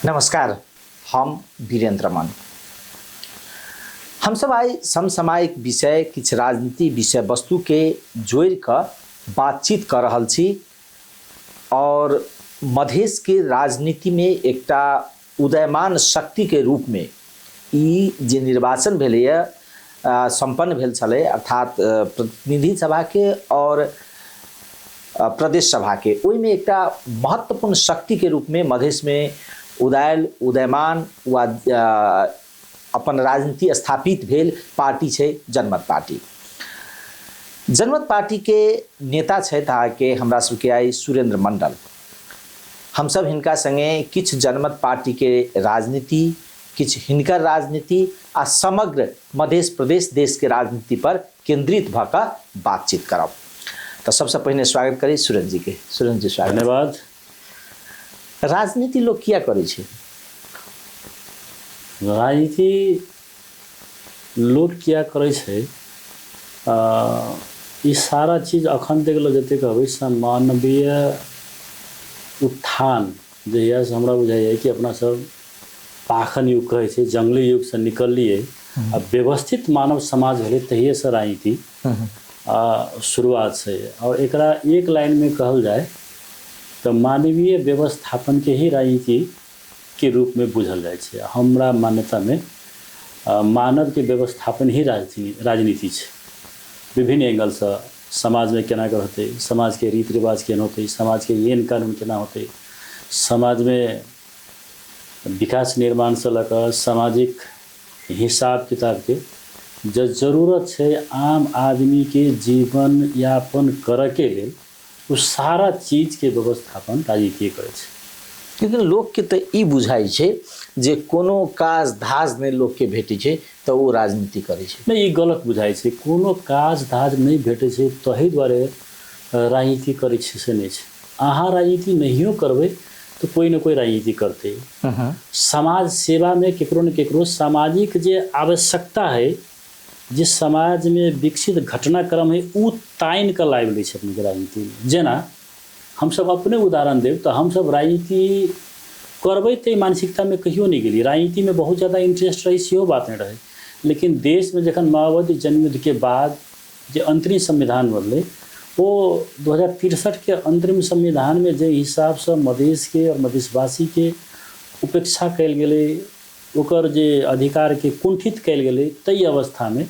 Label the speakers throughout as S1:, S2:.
S1: नमस्कार, हम वीरेंद्र रमन। हमसब आइ समसामयिक विषय किछु राजनीति विषय वस्तु के जोड़ि कऽ बातचीत कऽ रहल छी और मधेश के राजनीति में एकटा उदयमान शक्ति के रूप में ई जे निर्वाचन भेलैए सम्पन्न भेल छलै, अर्थात प्रतिनिधि सभाके और प्रदेश सभाके, ओहिमे एकटा महत्वपूर्ण शक्तिके रूपमे मधेशमे उदयल उदयमान वा अपन राजनीति स्थापित भेल पार्टी छै जनमत पार्टी। जनमत पार्टीके नेता छथि अहाँके हमरा सबके आइ सुरेंद्र मंडल। हमसब हिनका संगे किछु जनमत पार्टीके राजनीति, किछु हिनकर राजनीति आ समग्र मधेश प्रदेश देशके राजनीति पर केंद्रित भऽ कऽ बातचीत करब। तऽ सबसँ पहिने स्वागत करी सुरेंद्र जी के। सुरेंद्र जी स्वागत।
S2: धन्यवाद।
S1: राजनीति लोग किया करै छै?
S2: राजनीति लोक किया करै छै, ई सारा चीज अखन तक लोग जते कहबै मानवीय उत्थान जहियासँ हमरा बुझाइए कि अपना सब पाखन युग कहै छै, जंगली युगसँ निकललियै आ व्यवस्थित मानव समाज भेलै, तहिएसँ राजनीति शुरुआत छै। आओर एकरा एक लाइनमे कहल जाय तऽ मानवीय व्यवस्थापनके ही राजनीतिके रूपमे बुझल जाइ छै। हमरा मान्यतामे मानवके व्यवस्थापन ही राजनीति छै। विभिन्न एंगलसँ समाजमे केना कऽ होतै, समाजके रीति रिवाज केहन होतै, समाजके नियम कानून केना होतै, समाजमे विकास निर्माणसँ लऽ कऽ सामाजिक हिसाब किताबके जे जरूरत छै आम आदमीके जीवन यापन करऽके लेल, ओ सारा चीजके व्यवस्थापन राजनीतिए करै छै।
S1: लेकिन लोकके तऽ ई बुझाइ छै जे कोनो काज धाज नहि लोकके भेटै छै तऽ ओ राजनीति करै छै।
S2: नहि, ई गलत बुझाइ छै। कोनो काज धाज नहि भेटै छै ताहि दुआरे राजनीति करै छै से नहि छै। अहाँ राजनीति नहियो करबै तऽ कोइ ने कोइ राजनीति करतै। समाज सेवामे केकरो ने केकरो सामाजिक जे आवश्यकता है, जे समाजमे विकसित घटनाक्रम है, ओ तानि कऽ लाबि लै छै अपनेके राजनीतिमे। जेना हमसभ अपने उदाहरण देब तऽ हमसभ राजनीति करबै ताहि मानसिकतामे कहियो नहि गेलियै। राजनीतिमे बहुत ज्यादा इंटरेस्ट रहै सेहो बात नहि रहै, लेकिन देशमे जखन माओवादी जनयुद्धके बाद जे अंतरिम संविधान बनलै, ओ 2063के अंतरिम संविधानमे जाहि हिसाबसँ मधेशके आओर मधेशवासीके उपेक्षा कयल गेलै, ओकर जे अधिकारके कुंठित कयल गेलै, ताहि अवस्थामे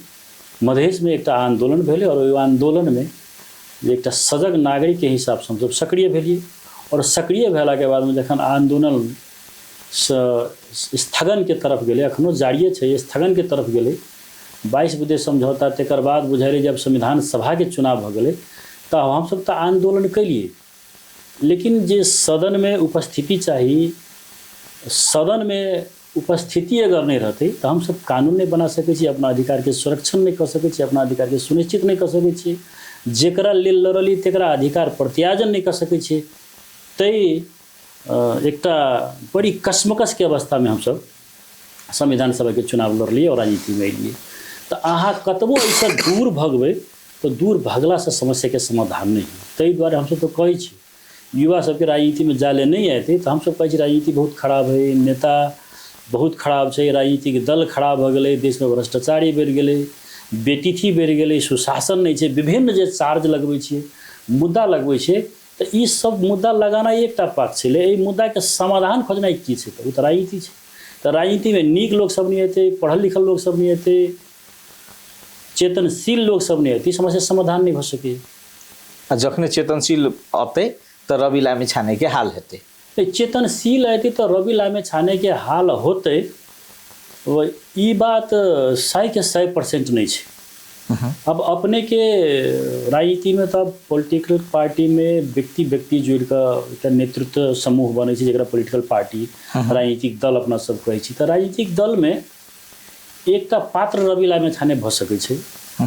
S2: मधेशमे एकटा आन्दोलन भेलै आओर ओहि आन्दोलनमे जे एकटा सजग नागरिकके हिसाबसँ हमसभ सक्रिय भेलियै। आओर सक्रिय भेलाके बादमे जखन आन्दोलन सँ स्थगनके तरफ गेलै, एखनो जारिए छै, स्थगनके तरफ गेलै 22 बुँदे समझौता, तकर बाद बुझेलै जब संविधान सभाके चुनाव भऽ गेलै तऽ हमसभ तऽ आन्दोलन केलियै, लेकिन जे सदनमे उपस्थिति चाही, सदनमे उपस्थिति अगर नहि रहतै तऽ हमसभ कानून नहि बना सकै छी, अपना अधिकारके संरक्षण नहि कऽ सकै छी, अपना अधिकारके सुनिश्चित नहि कऽ सकै छी, जकरा लेल लड़लियै तकरा अधिकार प्रत्यार्जन नहि कऽ सकै छियै। ताहि एकटा बड़ी कश्मकशके अवस्थामे हमसभ संविधान सभाके चुनाव लड़लियै आओर राजनीतिमे एलियै। तऽ अहाँ कतबो एहिसँ दूर भगबै तऽ दूर भगलासँ समस्याके समाधान नहि होयत। ताहि दुआरे हमसभ तऽ कहै छी युवा सबके राजनीतिमे जाय लए नहि एतै तऽ हमसभ कहै छी राजनीति बहुत खराब हइ, नेता बहुत खराब छै, राजनीतिक दल खराब भऽ गेलै, देशमे भ्रष्टाचारी बढ़ि गेलै, बेतिथि बढ़ि गेलै, सुशासन नहि छै, विभिन्न जे चार्ज लगबै छियै, मुद्दा लगबै छियै, तऽ ई सब मुद्दा लगानाइ एकटा बात छलै। एहि मुद्दाके समाधान खोजनाइ की छै, तऽ ओ तऽ राजनीति छै। तऽ राजनीतिमे नीक लोकसभ नहि एतै, पढ़ल लिखल लोकसभ नहि एतै, चेतनशील लोकसभ नहि एतै, समस्या समाधान नहि भऽ सकैए।
S1: आ जखने चेतनशील अतै तऽ रवि लामे छानेके हाल हेतै।
S2: नहि, चेतनशील अयतै तऽ रवि लामे छानेके हाल होतै, ई बात सएके 100% नहि छै। अब अपनेके राजनीतिमे तऽ पॉलिटिकल पार्टीमे व्यक्ति व्यक्ति जुड़ि कऽ एकटा नेतृत्व समूह बनै छै, जकरा पॉलिटिकल पार्टी, राजनीतिक दल अपना सब कहै छी। तऽ राजनीतिक दलमे एकटा पात्र रवि लामे छाने भऽ सकै छै,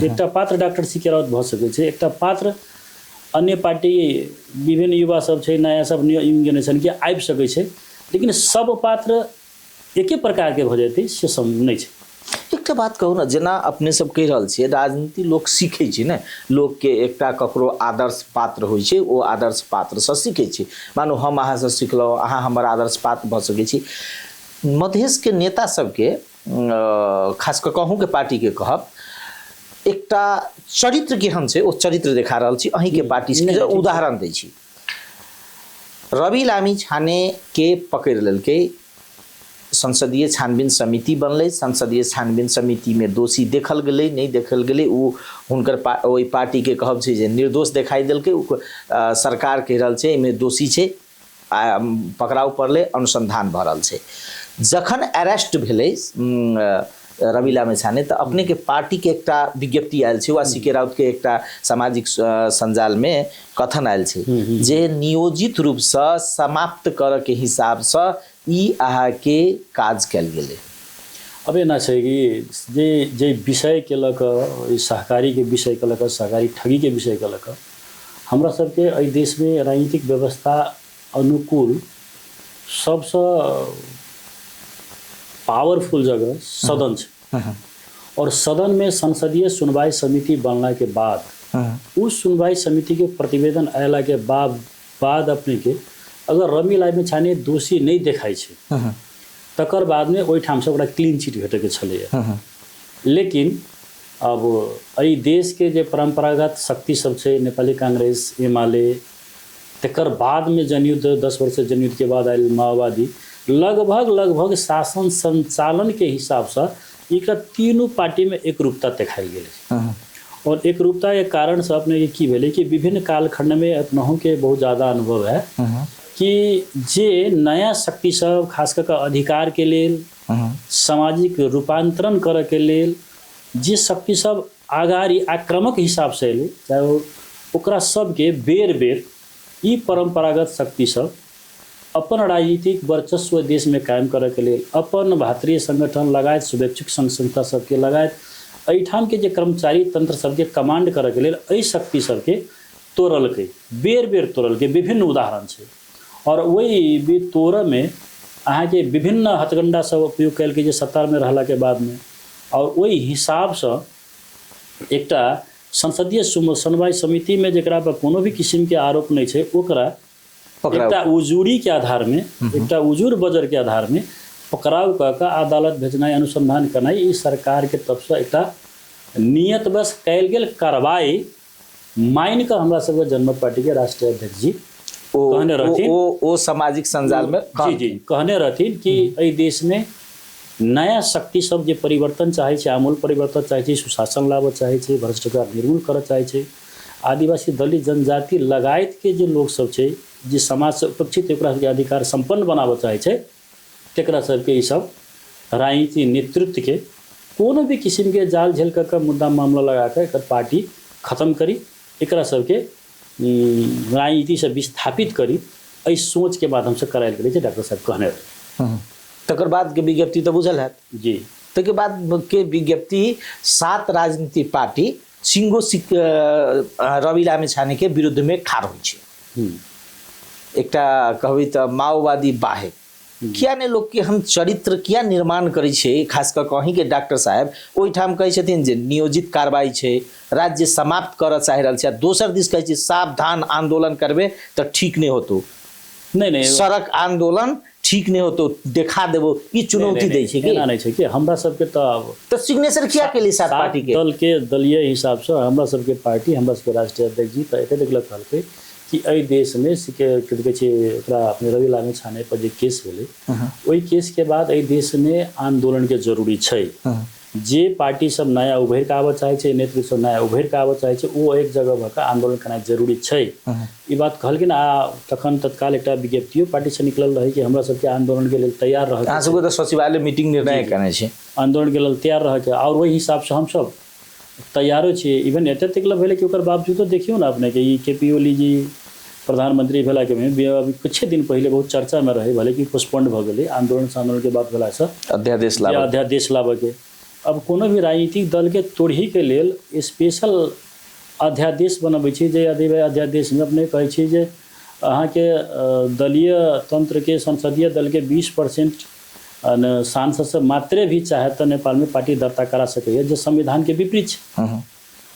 S2: एकटा पात्र डॉक्टर सी के राउत भऽ सकै छै, एकटा पात्र अन्य पार्टी विभिन्न युवा सब छै, नया सब यंग जेनरेशनके आबि सकै छै, लेकिन सब पात्र एके प्रकारके भऽ जेतै से सब नहि छै।
S1: एकटा बात कहू ने, जेना अपने सब कहि रहल छियै राजनीति लोक सीखै छै ने, लोकके एकटा ककरो आदर्श पात्र होइ छै, ओ आदर्श पात्रसँ सीखै छै। मानू हम अहाँसँ सिखलहुँ, अहाँ हमर आदर्श पात्र भऽ सकै छी। मधेशके नेता सबके, खास कऽ कऽ अहूँके पार्टीके कहब, एकटा चरित्र केहन छै ओ चरित्र देखा रहल छी अहीँके पार्टी से उदाहरण दै छी। रवि लामी छानेके पकड़ि लेलकै, संसदीय छानबीन समिति बनलै, संसदीय छानबीन समितिमे दोषी देखल गेलै नहि देखल गेलै, ओ हुनकर ओहि पार्टीके कहब छै जे निर्दोष देखाइ देलकै, ओ सरकार कहि रहल छै एहिमे दोषी छै, आ पकड़ाउ पड़लै, अनुसन्धान भऽ रहल छै। जखन अरेस्ट भेलै रवि लामिछाने तऽ अपनेके पार्टीके एकटा विज्ञप्ति आयल छै वा सी के राउतके एकटा सामाजिक सञ्जालमे कथन आयल छै जे नियोजित रूपसँ समाप्त करऽके हिसाबसँ ई अहाँके काज कयल गेलै।
S2: अब एना छै कि जे जे विषयके लऽ कऽ, सहकारीके विषयके लऽ कऽ, सहकारी ठगीके विषयके लऽ कऽ हमरा सबके एहि देशमे राजनीतिक व्यवस्था अनुकूल सबसँ पावरफुल जगह सदन छै और सदनमे संसदीय सुनवाई समिति बनलाके बाद उस सुनवाई समितिके प्रतिवेदन अयलाके बाद बाद अपनेके अगर रवि लामिछाने दोषी नहि देखाइ छै तकर बादमे ओहिठामसँ ओकरा क्लीन चिट भेटैके छलैए। लेकिन अब एहि देशके जे परम्परागत शक्ति सब छै, नेपाली कांग्रेस, एमाले, तकर बादमे जनयुद्ध, 10 वर्ष जनयुद्धके बाद आयल माओवादी, लगभग लगभग शासन संचालनके हिसाबसँ एकरा तीनू पार्टीमे एकरूपता देखायल गेल और एकरूपताके कारणसँ अपनेके की भेलै कि विभिन्न कालखण्डमे अपनहुके बहुत ज़्यादा अनुभव है कि जे नया शक्ति सब खास कऽ कऽ अधिकारके लेल, सामाजिक रूपांतरण करऽके लेल जे शक्ति सब अगाडि आक्रामक हिसाबसँ एलै, चाहे ओ ओकरा सबके बेर बेर ई परम्परागत शक्ति सब अपन राजनीतिक वर्चस्व देशमे कायम करऽके लेल अपन भातृ संगठन लगायत शुभेच्छुक संघ संस्था सबके लगायत एहिठामके जे कर्मचारी तंत्र सबके कमांड करऽके लेल एहि शक्ति सबके तोड़लकै, बेर बेर तोड़लकै, विभिन्न उदाहरण छै। और ओहि भी तोड़ऽमे अहाँके विभिन्न हथकंडा सब उपयोग कयलकै जे सत्तामे रहलाके बादमे, और ओहि हिसाबसँ एकटा संसदीय सुनवाई समितिमे जकरा पर कोनो भी किसिमके आरोप नहि छै ओकरा एकटा उजूरीके आधारमे, एकटा उजूर बजरके आधारमे पकड़ाव कऽ कऽ अदालत भेजनाइ, अनुसंधान करनाइ ई सरकारके तरफसँ एकटा नियतवश कयल गेल कार्रवाई मानि कऽ हमरा सबके जनमत पार्टीके राष्ट्रीय अध्यक्ष जी कहने रहथिन,
S1: ओ सामाजिक सञ्जालमे
S2: जी जी कहने रहथिन कि एहि देशमे नया शक्ति सब जे परिवर्तन चाहै छै, आमूल परिवर्तन चाहै छै, सुशासन लाबऽ चाहै छै, भ्रष्टाचार निर्मूल करऽ चाहै छै, आदिवासी दलित जनजाति लगायतके जे लोक सब छै जे समाजसँ उपेक्षित ओकरा सबके अधिकार सम्पन्न बनाबऽ चाहै छै, तकरा सबके ई सब राजनीति नेतृत्वके कोनो भी किसिमके जाल झेल कऽ कऽ मुद्दा मामला लगा कऽ एकर पार्टी खत्म करी, एकरा सबके राजनीतिसँ विस्थापित करी, एहि सोचके माध्यमसँ करायल गेलै जे डॉक्टर साहब कहने रहै।
S1: तकर बादके विज्ञप्ति तऽ बुझल हैत।
S2: जी।
S1: ताहिके बादके विज्ञप्ति 7 राजनीतिक पार्टी सिंगो रवि लामिछानेके विरुद्धमे ठाढ़ होइ छै। एकटा कहबै तऽ माओवादी बाहेक किया नहि लोकके हम चरित्र किया निर्माण करै छै, खास कऽ कऽ अहीँके डॉक्टर साहेब ओहिठाम कहै छथिन जे नियोजित कार्रवाई छै, राज्य समाप्त करऽ चाहि रहल छै, आ दोसर दिस कहै छै सावधान आंदोलन करबै तऽ ठीक नहि होतौ,
S2: नहि नहि
S1: सड़क आंदोलन ठीक नहि होतौ, देखा देबो, ई चुनौती दै छै कि
S2: एना नहि छै कि हमरा सबके तऽ
S1: तऽ सिग्नेचर किया केली सात पार्टी के
S2: दल के दलीय हिसाबसँ हमरा सबके पार्टी, हमरा सबके राष्ट्रीय अध्यक्ष जी तऽ एते देखलक कहलकै कि एहि देशमे के कहै छै ओकरा अपने रवि लामिछाने पर जे केस भेलै ओहि केसके बाद एहि देशमे आन्दोलनके जरूरी छै। जे पार्टी सब नया उभरि कऽ आबऽ चाहै छै, नेतृत्व सब नया उभरि कऽ आबऽ चाहै छै, ओ एक जगह भऽ कऽ आन्दोलन केनाइ जरूरी छै, ई बात कहलखिन। आ तखन तत्काल एकटा विज्ञप्तियो पार्टीसँ निकलल रहै कि हमरा सबके आन्दोलनके लेल तैयार रहऽ,
S1: अहाँ सबके तऽ सचिवालय मीटिंग निर्णय केने छै
S2: आन्दोलनके लेल तैयार रहऽके, आओर ओहि हिसाबसँ हमसब तैयारो छियै। इवन एते तक भेलै कि ओकर बावजूदो देखियौ ने अपनेके ई के पी ओली जी प्रधानमंत्री भेलाके अभी किछे दिन पहिले बहुत चर्चामे रहै, भले कि पोस्टपोन्ड भऽ गेलै आन्दोलन आन्दोलनके बात भेलासँ
S1: अध्यादेश लाबऽ,
S2: अध्यादेश लाबऽके। अब कोनो भी राजनीतिक दलके तोड़हीके लेल स्पेशल अध्यादेश बनबै छै, जे अध्यादेशमे अपने कहै छै जे अहाँके दलीय तंत्रके संसदीय दलके 20% सांसद सब मात्रे भी चाहे तऽ नेपालमे पार्टी दर्ता करा सकैए, जे संविधानके विपरीत छै,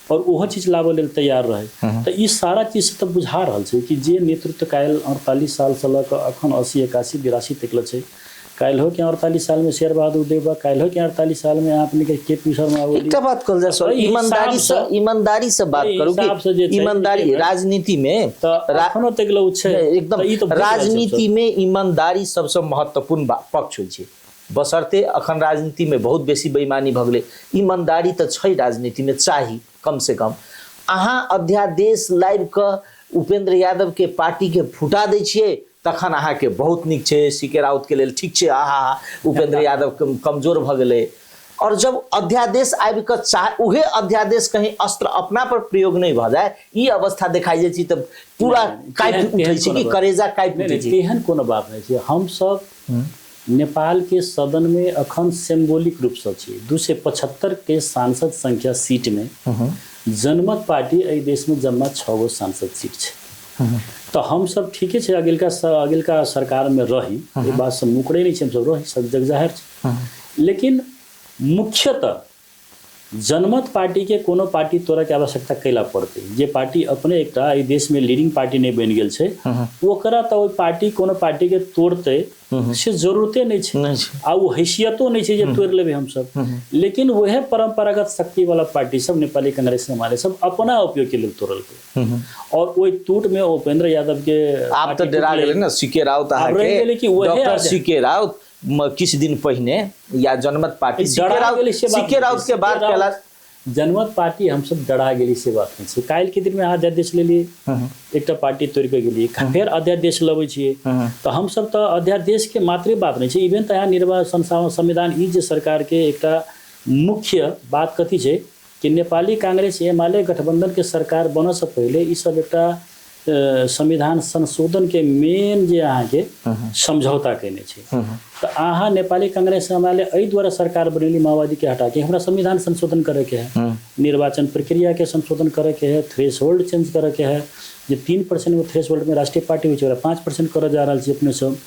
S2: और ओहो चीज लाबऽ लेल तैयार रहै। तऽ ई सारा चीज तऽ बुझा रहल छै कि जे नेतृत्व काल्हि 48 सालसँ लऽ कऽ अखन 80 81 82 तक छै, काल्हिओके 48 सालमे शेरबहादुर देउबा, काल्हिओके 48 सालमे अपनेके के पी शर्मा ओली।
S1: एकटा बात कहल जाय सर, ईमानदारी से, ईमानदारी से बात करू कि ईमानदारी राजनीति में
S2: तऽ अखनो तक लऽ छै
S1: एकदम, राजनीति में ईमानदारी सबसँ महत्वपूर्ण पक्ष होइ छै। बशर्ते अखन राजनीति में बहुत बेसी बेईमानी भऽ गेलै, ईमानदारी तऽ छै राजनीति में चाही कम से कम। अहाँ अध्यादेश लाबि कऽ उपेंद्र यादव के पार्टी के फुटा दै छियै तखन अहाँके बहुत नीक छै, सी के राउत के लेल ठीक छै, आहा उपेंद्र यादव कमजोर भऽ गेलै। और जब अध्यादेश आबि कऽ चाह उहे अध्यादेश कहीं अस्त्र अपना पर प्रयोग नहि भऽ जाय, ई अवस्था देखाइ जाइ छै तऽ पूरा काँपि उठै छै कि करेजा काँपि उठै छै।
S2: तेहन कोनो बात नहि छै। हमसब नेपालके सदनमे अखन सिम्बोलिक रूपसँ छी। 275 के सांसद संख्या सीटमे जनमत पार्टी एहि देशमे जम्मा 6 गो सांसद सीट छै। तऽ हमसब ठीके छै अगिलका अगिलका सरकारमे रही, एहि बातसँ मुकरै नहि छी, हमसब रही, सब जग जाहिर छै। लेकिन मुख्यतः जनमत पार्टीके कोनो पार्टी तोड़यके आवश्यकता कैला पड़तै? जे पार्टी अपने एकटा एहि देशमे लीडिंग पार्टी नहि बनि गेल छै, ओकरा तऽ ओहि पार्टी कोनो पार्टीके तोड़तै से जरूरते नहि छै, आ ओ हैसियतो नहि छै जे तोड़ि लेबै हमसब। लेकिन वएह परम्परागत शक्तिवला पार्टी सब नेपाली कांग्रेस एमाले सब अपना उपयोगके लेल तोड़लकै, और ओहि टूटमे उपेंद्र यादवके
S1: आब तऽ डरा गेलै ने सी के राउत, अहाँके डॉक्टर सी के राउत किछु दिन पहिने या जनमत पार्टी सी के राउत के बात केला।
S2: जनमत पार्टी हमसब डरा गेली से बात नहि छै। काल्हि के दिनमे अहाँ अध्यादेश लेलियै, एकटा पार्टी तोड़ि कऽ गेलियै, फेर अध्यादेश लबै छियै, तऽ हमसब तऽ अध्यादेशके मात्रे बात नहि छै। इवेन तऽ यहाँ निर्वाचन संविधान ई जे सरकारके एकटा मुख्य बात कथी छै कि नेपाली कांग्रेस एमाले गठबंधनके सरकार बनऽसँ पहिले ई सब एकटा संविधान संशोधनके मेन जे अहाँके समझौता कयने छै। तऽ अहाँ नेपाली कांग्रेस एमाले एहि दुआरे सरकार बनेली माओवादीके हटाके, हमरा संविधान संशोधन करैके है, निर्वाचन प्रक्रियाके संशोधन करैके है, थ्रेशहोल्ड चेंज करैके है, जे 3% थ्रेशहोल्डमे राष्ट्रीय पार्टी होइ छै ओकरा 5% करऽ जा रहल छी अपने सब।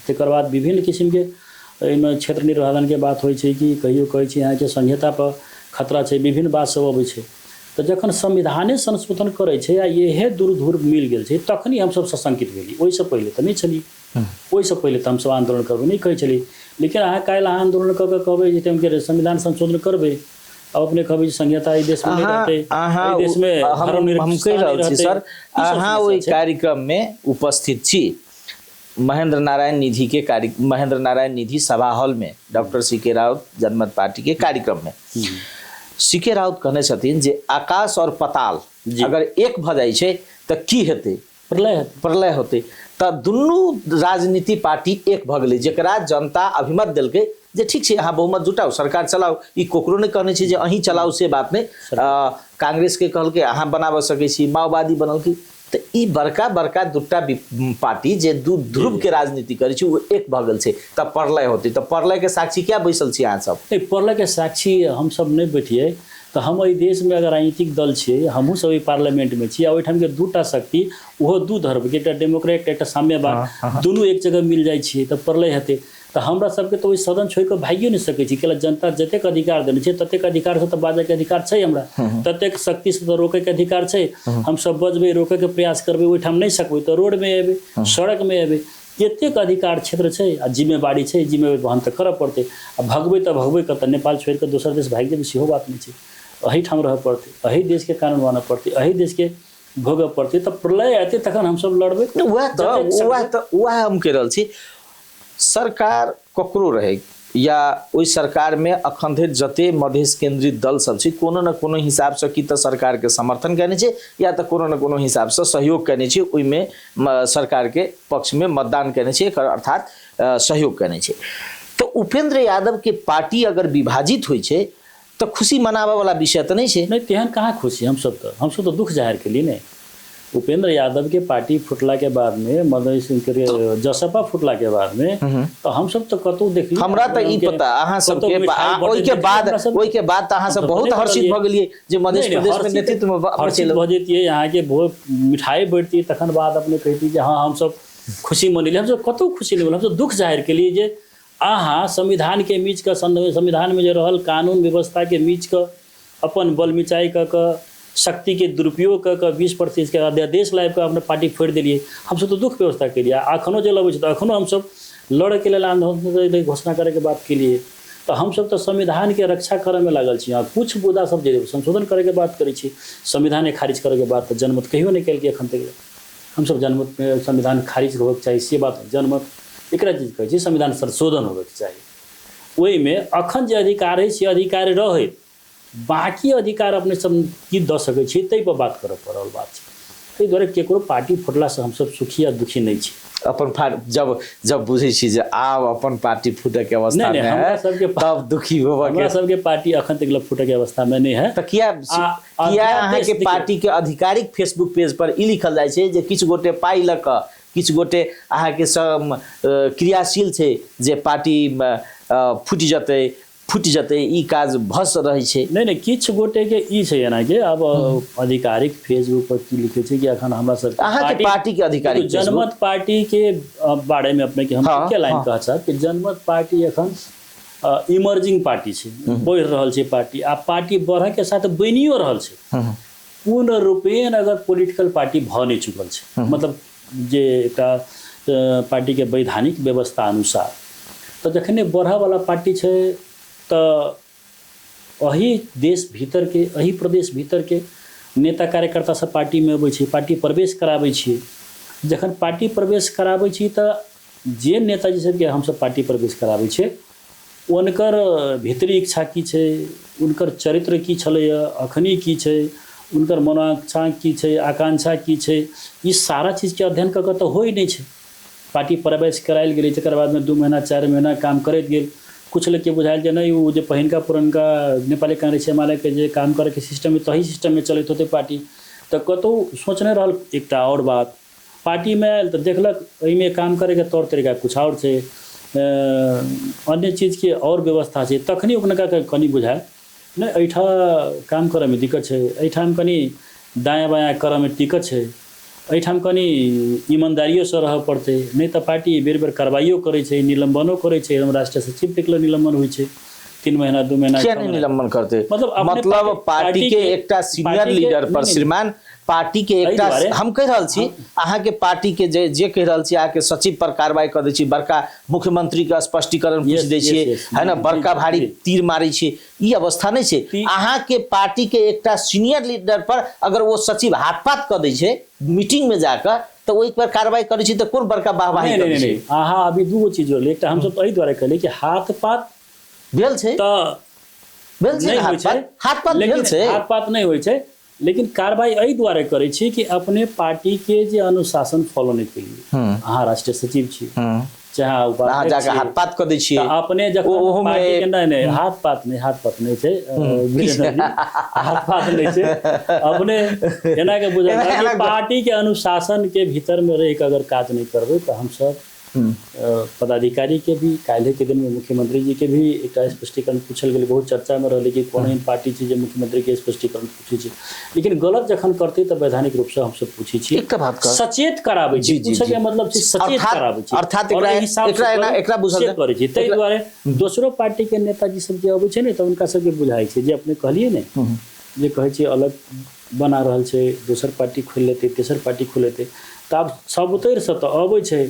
S2: तकर बाद विभिन्न किसिमके एहिमे क्षेत्र निर्धारणके बात होइ छै कि कहियो कहै छै अहाँके संहिता पर खतरा छै, विभिन्न बात सब अबै छै। तऽ जखन संविधाने संशोधन करै छै आ इएह दूर मिल गेल छै तखनी हमसब सशंकित भेली, ओहिसँ पहिले तऽ नहि छली। ओहिसँ पहिले तऽ हमसब आन्दोलन करबै नहि कहै छली। लेकिन अहाँ काल्हि अहाँ आन्दोलन कऽ कऽ कहबै जे हम संविधान संशोधन करबै, अब अपने कहबै संहिता एहि देशमे नहि रहतै, एहि देशमे
S1: हम कहि रहल छी सर, अहाँ ओहि कार्यक्रममे उपस्थित छी, महेंद्र नारायण निधि के कार्य, महेंद्र नारायण निधि सभा हॉल में डॉक्टर सी के राउत जनमत पार्टी के कार्यक्रम में सी के राउत कहने छथिन जे आकाश और पताल अगर एक भ जाइ छै तऽ की हेतै?
S2: प्रलय।
S1: प्रलय होतै। तऽ दुनू राजनीति पार्टी एक भऽ गेलै, जकरा जनता अभिमत देलकै जे ठीक छै अहाँ बहुमत जुटाउ सरकार चलाउ। ई ककरो नहि कहने छै जे अहीं चलाउ, से बात नहि। कांग्रेस के कहलकै अहाँ बनाबऽ सकै छी, माओवादी बनलकै। तऽ ई बड़का बड़का दूटा पार्टी जे दू ध्रुव के राजनीति करै छै ओ एक भऽ गेल छै, तऽ प्रलय होतै। तऽ प्रलय के साक्षी किया बैसल छी अहाँ सब?
S2: नहि, प्रलय के साक्षी हमसब नहि बैठियै। तऽ हम एहि देशमे अगर राजनीतिक दल छियै, हमहूँ सब एहि पार्लियामेंटमे छी, आ ओहिठामके दूटा शक्ति, ओहो दू धर्मके, एकटा डेमोक्रेट एकटा साम्यवाद, दुनू एक जगह मिल जाइ छियै तऽ प्रलय हेतै। तऽ हमरा सबके तऽ ओहि सदन छोड़ि कऽ भागियो नहि सकै छी, कैला जनता जतेक अधिकार देने छै ततेक अधिकारसँ तऽ बाजयके अधिकार छै हमरा, ततेक शक्तिसँ तऽ रोकयके अधिकार छै। हमसब बजबै, रोकयके प्रयास करबै, ओहिठाम नहि सकबै तऽ रोडमे एबै, सड़कमे एबै। एतेक अधिकार क्षेत्र छै आ जिम्मेवारी छै, जिम्मेवारी वहन तऽ करऽ पड़तै। आ भगबै तऽ भगबै कतऽ? नेपाल छोड़ि कऽ दोसर देश भागि जेबै सेहो बात नहि छै। एहिठाम रहऽ पड़तै, एहि देशके कानून मानऽ पड़तै, एहि देशके भोगऽ पड़तै। तऽ प्रलय एतै तखन हमसब लड़बै।
S1: वएह तऽ वएह तऽ वएह हम कहि रहल छी, सरकार ककरो रहै या ओहि सरकारमे अखन धरि जते मधेश केंद्रित दल सब छै कोनो ने कोनो हिसाबसँ की तऽ सरकारके समर्थन कयने छै या तऽ कोनो ने कोनो हिसाबसँ सहयोग कयने छै, ओहिमे सरकारके पक्षमे मतदान कयने छै, एकर अर्थात सहयोग कयने छै। तऽ उपेंद्र यादवके पार्टी अगर विभाजित होइ छै तऽ खुशी मनाबऽ वाला विषय तऽ नहि छै।
S2: नहि, तेहन कहाँ खुशी, हमसब तऽ दुख जाहिर केलियै ने। उपेंद्र यादव के पार्टी फुटला के बाद में, मधेश के जसपा फुटला के बाद में तऽ हमसब तऽ कतौ देखलियै।
S1: हमरा तऽ ई पता अहाँ सबके ओहिके बाद ओहिके बाद तऽ अहाँ सब बहुत हर्षित भऽ गेलियै जे मधेश प्रदेश में नेतृत्व में
S2: हर्षित भऽ जैतियै, अहाँके बहुत मिठाई बैठतियै, तखन बाद अपने कहितियै जे हँ हमसब खुशी मनेलियै। हमसब कतौ खुशी नहि भेल, हमसब दुख जाहिर केलियै जे अहाँ संविधानके मीच कऽ, संविधानमे जे रहल कानून व्यवस्थाके मीच कऽ अपन बल मिचाइ कऽ कऽ शक्तिके दुरुपयोग कऽ कऽ 20% अध्यादेश लाबि कऽ अपना पार्टी फोड़ि देलियै। हमसभ तऽ दुःख व्यवस्था केलियै आ एखनो जे लबै छै तऽ एखनो हमसभ लड़ैके लेल आन्दोलन घोषणा करैके बात केलियै। तऽ हमसभ तऽ संविधानके रक्षा करऽमे लागल छी। आ किछु मुद्दा सब जे संशोधन करैके बात करै छी, संविधाने खारिज करैके बात तऽ जनमत कहियो नहि केलकै एखन तक। हमसभ जनमतमे संविधान खारिज होबऽके चाही से बात जनमत एकरा चीज कहै छै संविधान संशोधन होबऽके चाही। ओहिमे अखन जे अधिकार अछि से अधिकार रहै, बाँकी अधिकार अपने सब की दऽ सकै छी ताहिपर बात करऽ पड़ल बात छै। ताहि दुआरे केकरो पार्टी फुटलासँ हमसभ सुखी या दुखी नहि छी।
S1: अपन जब जब बुझै छी जे आब अपन पार्टी फूटऽके अवस्था
S2: नहि,
S1: मे
S2: हमरा
S1: है
S2: सबके
S1: तब दुखी होबऽ
S2: हमरा
S1: के।
S2: सबके पार्टी अखन तक फूटऽके अवस्थामे नहि है।
S1: तऽ किया किया अहाँके पार्टी के आधिकारिक फेसबुक पेज पर ई लिखल जाइ छै जे किछु गोटे पाइ लऽ कऽ किछु गोटे अहाँके सब क्रियाशील छै जे पार्टी फूटि जेतै फूटि जेतै, ई काज भस रहै छै।
S2: नहि नहि, किछु गोटेके ई छै एनाके आब आधिकारिक फेसबुक पर की लिखै छै कि अखन हमरा सबके
S1: अहाँके पार्टी के आधिकारिक
S2: देखियौ, जनमत पार्टी के बारे में अपने के हम के लाइन कह चाहब कि जनमत पार्टी अखन इमर्जिंग पार्टी छै, बढ़ि रहल छै पार्टी, आ पार्टी बढ़े के साथ बनियो रहल छै। पूर्ण रूपेण अगर पॉलिटिकल पार्टी भऽ नहि चुकल छै, मतलब जे एकटा पार्टीके वैधानिक व्यवस्था अनुसार तऽ जखने बढ़यवला पार्टी छै तऽ एहि देश भीतरके एहि प्रदेश भीतरके नेता कार्यकर्ता सब पार्टीमे अबै छै, पार्टी प्रवेश कराबै छियै। जखन पार्टी प्रवेश कराबै छी तऽ जे नेताजी सबके हमसब पार्टी प्रवेश कराबै छियै हुनकर भीतरी इच्छा की छै, हुनकर चरित्र की छलैए, अखनी की छै, हुनकर मनोकांक्षा की छै, आकांक्षा की छै, ई सारा चीजके अध्ययन कऽ कऽ तऽ होइ नहि छै। पार्टी प्रवेश करायल गेलै, तकर बादमे 2 महीना 4 महीना काम करैत गेल, किछु लोकके बुझायल जे नहि ओ जे पहिनका पुरनका नेपाली कांग्रेस एमालेके जे काम करैके सिस्टम है तही सिस्टममे चलैत होतै पार्टी, तऽ कतहु सोचने रहल। एकटा आओर बात, पार्टीमे आयल तऽ देखलक एहिमे काम करैके तौर तरीका किछु आओर छै, अन्य चीजके आओर व्यवस्था छै, तखनी हुनका कनि बुझायल नहि एहिठाम काम करैमे दिक्कत छै, एहिठाम कनि दायाँ बायाँ करऽमे दिक्कत छै, एहिठाम कनि ईमानदारियोसँ रहऽ पड़तै, नहि तऽ पार्टी बेर बेर कार्रवाइयो करै छै, निलम्बनो करै छै। एकदम राष्ट्रीय सचिव तक लए निलम्बन होइ छै 3 महीना 2 महीना
S1: किया
S2: 6
S1: नहि
S2: महीना।
S1: निलंबन करतै?
S2: मतलब अपने
S1: मतलब पार्टी के एकटा सीनियर लीडर पर श्रीमान पार्टी के
S2: एहि
S1: एकटा
S2: दुआरे
S1: हम कहि रहल छी अहाँके पार्टी के जे जे कहि रहल छी अहाँके सचिव पर कार्रवाई कऽ दै छी, बड़का मुख्यमंत्री के स्पष्टीकरण पूछि दै छियै, है ना, बड़का भारी तीर मारै छी, ई अवस्था नहि छै। अहाँके पार्टी के एकटा सीनियर लीडर पर अगर ओ सचिव हाथ पात कऽ दै छै मीटिंग में जाकऽ तऽ ओहि पर कार्रवाई करै छी तऽ कोन बड़का वाहवाही
S2: नहि
S1: करै
S2: नहि
S1: छै?
S2: नहि, अहाँ अभी दूगो चीज जोड़लियै। एकटा हमसब एहि दुआरे कहलियै कि हाथ पात
S1: भेल छै
S2: तऽ
S1: भेल छै
S2: नहि
S1: ने
S2: होइ
S1: हाथ
S2: छै,
S1: पात हाथ पात भेल
S2: लेकिन
S1: छै,
S2: हाथ पात नहि होइ छै, लेकिन कार्रवाई एहि दुआरे करै छी कि अपने पार्टी के जे अनुशासन फॉलो नहि केलियै। अहाँ राष्ट्रीय सचिव छी चाहे अहाँ
S1: अहाँ
S2: उपाध्यक्ष
S1: जाकऽ
S2: छी,
S1: हाथ पात कऽ दै छियै
S2: तऽ अपने जखन
S1: ओहोमे
S2: पार्टी के नहि नहि हाथ पात नहि, हाथ पात नहि छै वीरेंद्र जी, हाथ पात नहि छै। अपने एना के बुझल
S1: एना-
S2: कि
S1: एना-
S2: पार्टी के अनुशासन के भीतर में रहि के अगर काज नहि करबै तऽ हमसब पदाधिकारी के भी काल्हि के दिन में मुख्यमंत्री जी के भी एकटा स्पष्टीकरण पूछल गेलै। बहुत चर्चा में रहलै कि कोन एहन पार्टी छै जे मुख्यमंत्री के स्पष्टीकरण पूछै छै, लेकिन गलत जखन करतै तऽ वैधानिक रूप से हमसब पूछै छी,
S1: एकटा बात कह-
S2: सचेत कराबै छी।
S1: जी, जी,
S2: पूछै के
S1: जी।
S2: मतलब छै सचेत
S1: अर्थात-
S2: कराबै छी।
S1: अर्थात
S2: और
S1: एकरा-
S2: एहि हिसाब से
S1: एकरा एना-
S2: करू,
S1: एकरा बुझल
S2: से
S1: जाय।
S2: करै छी। ताहि
S1: एकरा-
S2: दुआरे दोसरो पार्टी के नेताजी सब जे अबै छै ने तऽ हुनका सबके बुझाइ छै जे अपने कहलियै ने जे कहै छै अलग बना रहल छै, दोसर पार्टी खोलि लेतै, तेसर पार्टी खोलि लेतै, तऽ आब सब उतरिसँ तऽ अबै छै,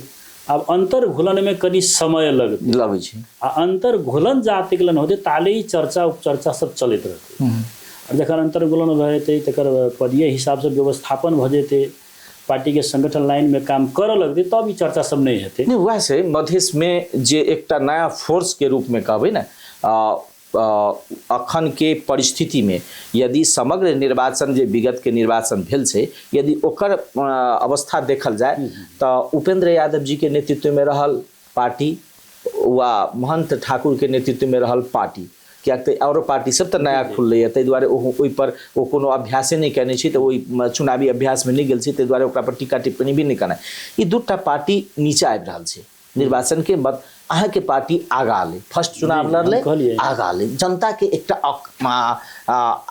S2: आब अन्तर घुलनमे कनि समय लगतै,
S1: लगै छै।
S2: आ अन्तर घुलन जातिक लन होतै ताले ई चर्चा उपचर्चा सब चलैत रहतै। आओर जखन अन्तर घुलन भऽ जेतै तकर पदीय हिसाबसँ व्यवस्थापन भऽ जेतै, पार्टीके संगठन लाइनमे काम करऽ लगतै, तब ई चर्चा सब नहि हेतै।
S1: नहि, वएह छै मधेशमे जे एकटा नया फोर्सके रूपमे कहबै ने, अखन के परिस्थितिमे यदि समग्र निर्वाचन जे विगत के निर्वाचन भेल छै यदि ओकर अवस्था देखल जाय तऽ उपेंद्र यादव जी के नेतृत्वमे रहल पार्टी वा महंत ठाकुर के नेतृत्वमे रहल पार्टी, किएक तऽ आओरो पार्टी सब तऽ नया खुललैए, ताहि दुआरे ओहिपर ओ कोनो अभ्यासे नहि कयने छै, तऽ ओहि चुनावी अभ्यासमे नहि गेल छै, ताहि दुआरे ओकरा पर टीका टिप्पणी भी नहि केनाइ। ई दूटा पार्टी नीचा आबि रहल छै निर्वाचन के मत। अहाँके पार्टी आगा अलै, फर्स्ट चुनाव लड़लै, आगा अलै, जनता के एकटा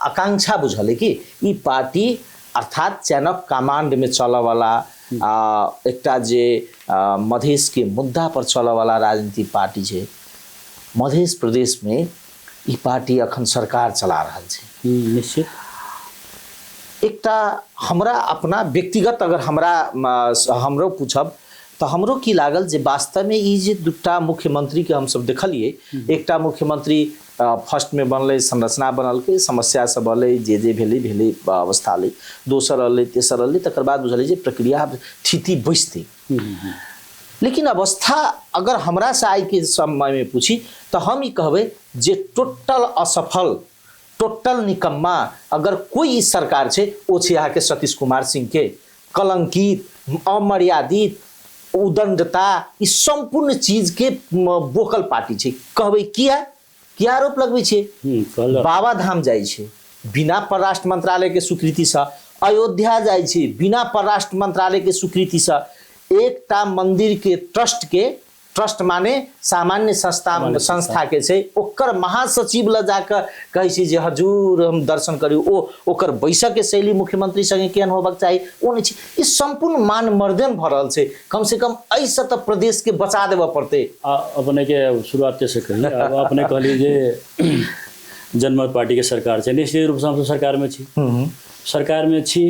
S1: आकांक्षा बुझल कि ई पार्टी अर्थात चैन ऑफ कमांड में चलऽवला एकटा जे मधेश के मुद्दा पर चलऽवला राजनीतिक पार्टी छै। मध्य प्रदेशमे ई पार्टी अखन सरकार चला रहल छै।
S2: निश्चित।
S1: एकटा हमरा अपना व्यक्तिगत अगर हमरा हमरो पूछब तऽ हमरो की लागल जे वास्तवमे ई जे दूटा मुख्यमंत्रीके हमसब देखलियै, एकटा मुख्यमंत्री फर्स्टमे बनलै, संरचना बनलकै, समस्या सब अलै, जे जे भेलै भेलै अवस्था अलै, दोसर अलै, तेसर अलै, तकर बाद बुझलियै जे प्रक्रिया स्थिति बैसतै। लेकिन अवस्था अगर हमरा से आइके समयमे पूछी तऽ हम ई कहबै जे टोटल असफल, टोटल निकम्मा अगर कोई ई सरकार छै ओ छै अहाँके सतीश कुमार सिंह के। कलंकित, अमर्यादित, उदंडता, ई सम्पूर्ण चीज के बोकल पार्टी छै। कहबै किया किया आरोप लगबै छियै? बाबा धाम जाइ छै बिना परराष्ट्र मंत्रालय के स्वीकृति से, अयोध्या जाइ छै बिना परराष्ट्र मंत्रालय के स्वीकृति से, एकटा मंदिर के ट्रस्ट के, ट्रस्ट माने सामान्य संस्था, संस्था के छै, ओकर महासचिव लग जाके कहै छै जे हजूर हम दर्शन करी, ओ ओकर बैसक के शैली मुख्यमंत्री संगे केहन होबाक चाही ओ नहि छै। ई सम्पूर्ण मान मर्दन भऽ रहल छै। कम से कम एहिसँ तऽ प्रदेश के बचा देबऽ पड़तै।
S2: आ अपने के शुरुआते से कही, आब अपने कहलियै जे जनमत पार्टी के सरकार छै, निश्चित रूपसँ हमसब सरकारमे छी, सरकारमे छी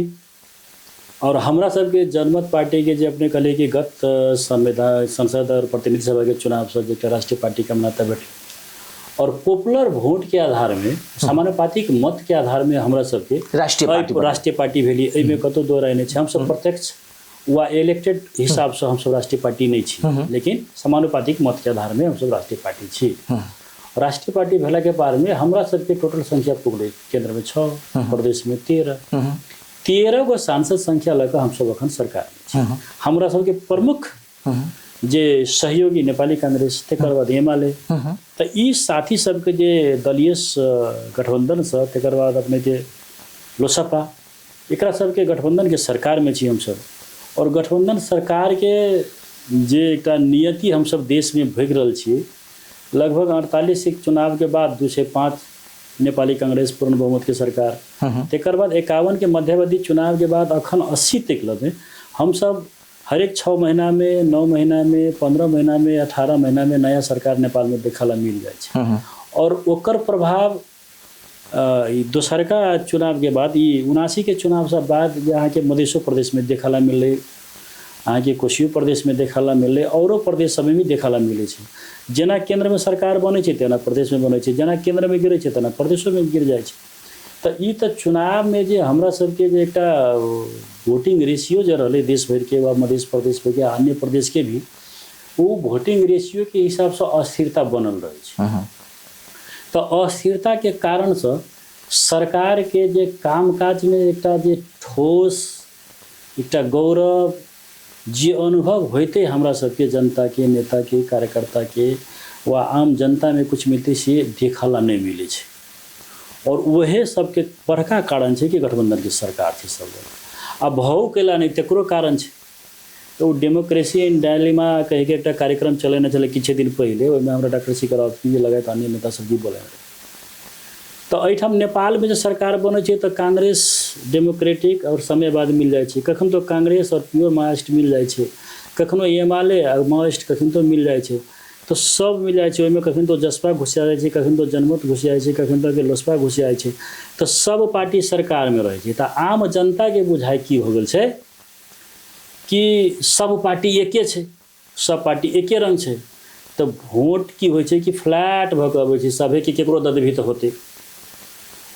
S2: और हमरा सबके जनमत पार्टी के जे अपने कहलियै कि गत संविधान संसद और प्रतिनिधि सभा के चुनाव से जे राष्ट्रीय पार्टी के मान्यता भेटल और पॉपुलर वोट के आधार में, समानुपातिक मत के आधार में हमरा सबके
S1: राष्ट्रीय पार्टी बनल।
S2: राष्ट्रीय पार्टी भेली, एहिमे कतौ दो राय नहि छै। हमसब प्रत्यक्ष वा इलेक्टेड हिसाबसँ हमसब राष्ट्रीय पार्टी नहि छी, लेकिन समानुपातिक मत के आधार में हमसब राष्ट्रीय पार्टी छी। राष्ट्रीय पार्टी भेला के बाद में हमरा सबके टोटल संख्या पुगलै केंद्र में 6, प्रदेश में 13, 13 गो सांसद संख्या लऽ कऽ हमसब अखन सरकार में छी। हमरा सबके प्रमुख जे सहयोगी नेपाली कांग्रेस, तकर बाद एमाले, तऽ ई साथी सबके जे दलीय गठबंधनसँ, तकर बाद अपनेके लोसपा, एकरा सबके गठबंधनके सरकारमे छी हमसब। आओर गठबंधन सरकारके जे एकटा नियति हमसब देशमे भोगि रहल छी, लगभग 48 के चुनावके बाद 205 नेपाली कांग्रेस पूर्ण बहुमतके सरकार, तकर बाद 51 के मध्यावधि चुनावके बाद अखन 80 तक लगे हमसब हरेक 6 महीनामे, 9 महीनामे, 15 महीनामे, 18 महीनामे नया सरकार नेपालमे देखऽ ला मिल जाइ छै। और ओकर प्रभाव ई दोसरका चुनावके बाद, ई 79 के चुनावसँ बाद जे अहाँके मधेशो प्रदेशमे देखऽ ला मिललै, अहाँके कोसियो प्रदेशमे देखऽ ला मिललै, औरो प्रदेश सबमे भी देखऽ ला मिलै छै। जेना केन्द्रमे सरकार बनै छै तेना प्रदेशमे बनै छै, जेना केन्द्रमे गिरै छै तेना प्रदेशोमे गिर जाइ छै। तऽ ई तऽ चुनावमे जे हमरा सबके जे एकटा वोटिंग रेशियो जे रहलै देश भरिके वा मधेश प्रदेश भरिके अन्य प्रदेशके भी, ओ वोटिंग रेशियोके हिसाबसँ अस्थिरता बनल रहै छै। तऽ अस्थिरताके कारणसँ सरकारके जे कामकाजमे एकटा जे ठोस एकटा गौरव जे अनुभव होइतै हमरा सबके जनताके, नेताके, कार्यकर्ताके वा आम जनतामे किछु मिलतै से देखऽ ला नहि मिलै छै। और उहे सबके बड़का कारण छै कि गठबंधनके सरकार छै सब जगह। आ भौ कैला नहि तकरो कारण छै। तऽ ओ डेमोक्रेसी इन डायलिमा कहिके एकटा कार्यक्रम चलेने छलै किछु दिन पहिले, ओहिमे हमरा डॉक्टर शिखर अवस्थी लगायत अन्य नेता सब भी बोलेने रहै। तऽ एहिठाम नेपालमे जे सरकार बनै छै तऽ कांग्रेस डेमोक्रेटिक आओर समयवाद मिल जाइ छै, कखन तऽ कांग्रेस आओर प्योर माओइस्ट मिल जाइ छै, कखनो एमाले आओर माओइस्ट कखन तऽ मिल जाइ छै, तऽ सब मिल जाइ छै। ओहिमे कखन तऽ जसपा घुसि जाइ छै, कखन तऽ जनमत घुसि जाइ छै, कखन तऽ लोसपा घुसि जाइ छै, तऽ सब पार्टी सरकारमे रहै छै। तऽ आम जनताके बुझाइ की हो गेल छै कि सब पार्टी एके छै, सब पार्टी एके रङ्ग छै। तऽ वोट की होइ छै कि फ्लैट भऽ कऽ अबै छै सभेके, केकरो दऽ देबही तऽ होतै,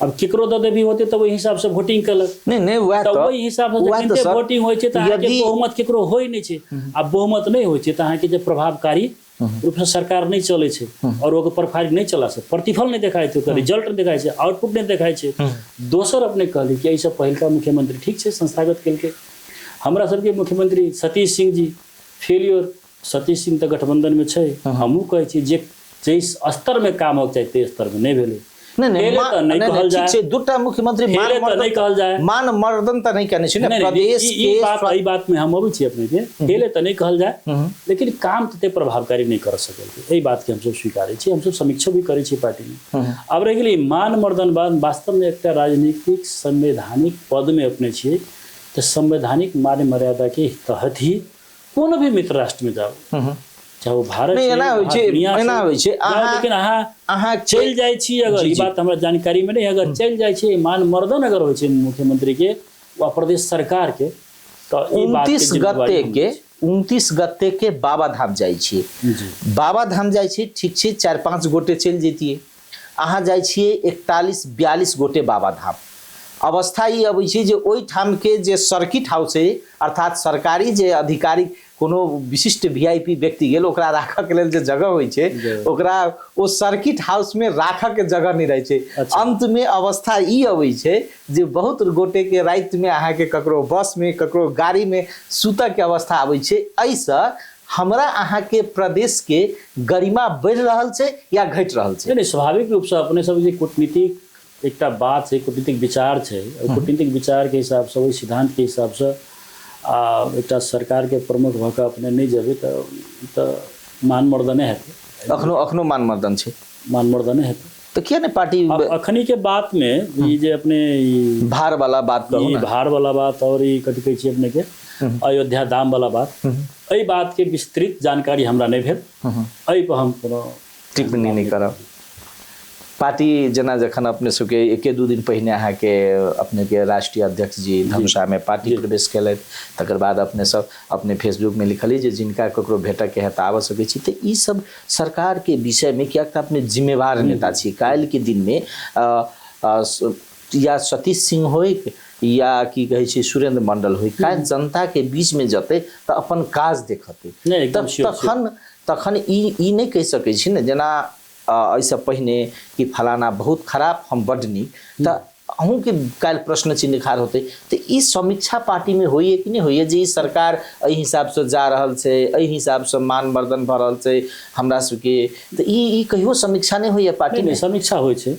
S2: आब केकरो दऽ देबही होतै तऽ ओहि हिसाबसँ वोटिंग केलक।
S1: नहि नहि, वएह
S2: तऽ ओहि हिसाबसँ जखन वोटिंग होइ छै तऽ अहाँके बहुमत केकरो होइ नहि छै, आ बहुमत नहि होइ छै तऽ अहाँके जे प्रभावकारी रूपसँ सरकार नहि चलै छै आओर ओकर प्रभाव नहि चला छै, प्रतिफल नहि देखाइ छै, ओकर रिजल्ट नहि देखाइ छै, आउटपुट नहि देखाइ छै। दोसर अपने कहली कि एहिसँ पहिलका मुख्यमंत्री ठीक छै संस्थागत केलकै, हमरा सबके मुख्यमंत्री सतीश सिंह जी फेलियोर। सतीश सिंह तऽ गठबंधनमे छै, हमहूँ कहै छी जे जाहि स्तरमे काम होके चाही ताहि स्तरमे नहि भेलै।
S1: नहि नहि,
S2: फेले तऽ नहि कहल
S1: ठीक
S2: जाय।
S1: छै, दूटा मुख्यमंत्री मान
S2: फेले तऽ
S1: मर्दन
S2: नहि कहल जाय।
S1: मान मर्दन तऽ नहि केने छै ने
S2: नहि,
S1: प्रदेश
S2: ई
S1: के
S2: बात, एहि बातमे हम अबै छी अपनेके, फेले तऽ नहि कहल जाय, लेकिन काम तते प्रभावकारी नहि कर सकल, एहि बातके हमसब स्वीकारै छी, हमसब समीक्षो भी करै छी पार्टीमे। आब रहि गेलै मान मर्दन बात, वास्तवमे एकटा राजनीतिक संवैधानिक पदमे अपने छियै तऽ संवैधानिक मान मर्यादाके तहत ही कोनो भी मित्र राष्ट्रमे जाउ, चाहे ओ भारत
S1: नहि,
S2: छै,
S1: एना होइ
S2: अहाँ
S1: छै,
S2: दुनिया
S1: एना होइ छै,
S2: जाउ, लेकिन अहाँ
S1: अहाँ
S2: चलि जाइ छी अगर ई बात हमरा जानकारी में नहीं, अगर चलि जाइ छी मान मर्दन अगर होइ छै मुख्यमंत्री के वा प्रदेश सरकार के, तऽ ई बात के
S1: 29
S2: जिम्मेवारी
S1: गते
S2: हम
S1: के 29 गते के बाबा धाम जाइ छियै। बाबा धाम जाइ छी, ठीक छै, 4-5 गोटे चलि जैतियै। अहाँ जाइ छियै 41-42 गोटे बाबा धाम। अवस्था ई अबै छै जे ओहिठामके जे सर्किट हाउस है, अर्थात सरकारी जे अधिकारी कोनो विशिष्ट VIP व्यक्ति गेल, ओकरा राखऽके लेल जे जगह होइ छै, ओकरा ओ सर्किट हाउसमे राखऽके जगह नहि रहै छै। अन्तमे अवस्था ई अबै छै जे बहुत गोटेके रातिमे अहाँके ककरो बसमे ककरो गाड़ीमे सुतऽके अवस्था अबै छै। एहिसँ हमरा अहाँके प्रदेशके गरिमा बढ़ि रहल छै या घटि रहल छै?
S2: नहि, स्वाभाविक रूपसँ अपने सब जे कूटनीतिक एकटा बात छै, कूटनीतिक विचार छै, ओहि कूटनीतिक विचारके हिसाबसँ, ओहि सिद्धान्तके हिसाबसँ आ एकटा सरकारके प्रमुख भऽ कऽ अपने नहि जेबै तऽ मान मर्दने हेतै।
S1: अखनो मान मर्दन छै।
S2: मान मर्दने हेतै।
S1: तऽ किया नहि पार्टी
S2: आब अखनी के बात में ई जे अपने ई
S1: भार वाला बात कहू
S2: ई
S1: ना।
S2: भार वाला बात और ई कथी कहै छी अपने के अयोध्या धाम वाला बात, एहि बात के विस्तृत जानकारी हमरा नहि भेल, एहि पर हम कोनो
S1: टिप्पणी नहि करब। पार्टी जेना जखन अपने सबके 1-2 दिन पहिने अहाँके अपनेके राष्ट्रीय अध्यक्ष जी धनुषामे पार्टी प्रवेश केलथि, तकर बाद अपने सब अपने फेसबुकमे लिखलियै जे जिनका ककरो भेटऽके है तऽ आबऽ सकै छी। तऽ ई सब सरकारके विषयमे, किएक तऽ अपने जिम्मेवार नेता छी, काल्हिके दिनमे या सतीश सिंह होइक या की कहै छै सुरेंद्र मंडल होइक, काल्हि जनताके बीचमे जेतै तऽ अपन काज देखतै।
S2: नहि, एकदम sure,
S1: तखन ई नहि कहि सकै छी ने जेना एहिसँ पहिने कि फलाना बहुत खराब हम बड्ड नीक, तऽ अहूँके काल्हि प्रश्न चिन्ह खाड़ होतै। तऽ ई समीक्षा पार्टीमे होइए कि नहि होइए जे ई सरकार एहि हिसाबसँ जा रहल छै, एहि हिसाबसँ मानवर्धन भऽ रहल छै हमरा सबके, तऽ ई कहियो समीक्षा नहि होइए पार्टीमे?
S2: नहि, समीक्षा होइ छै।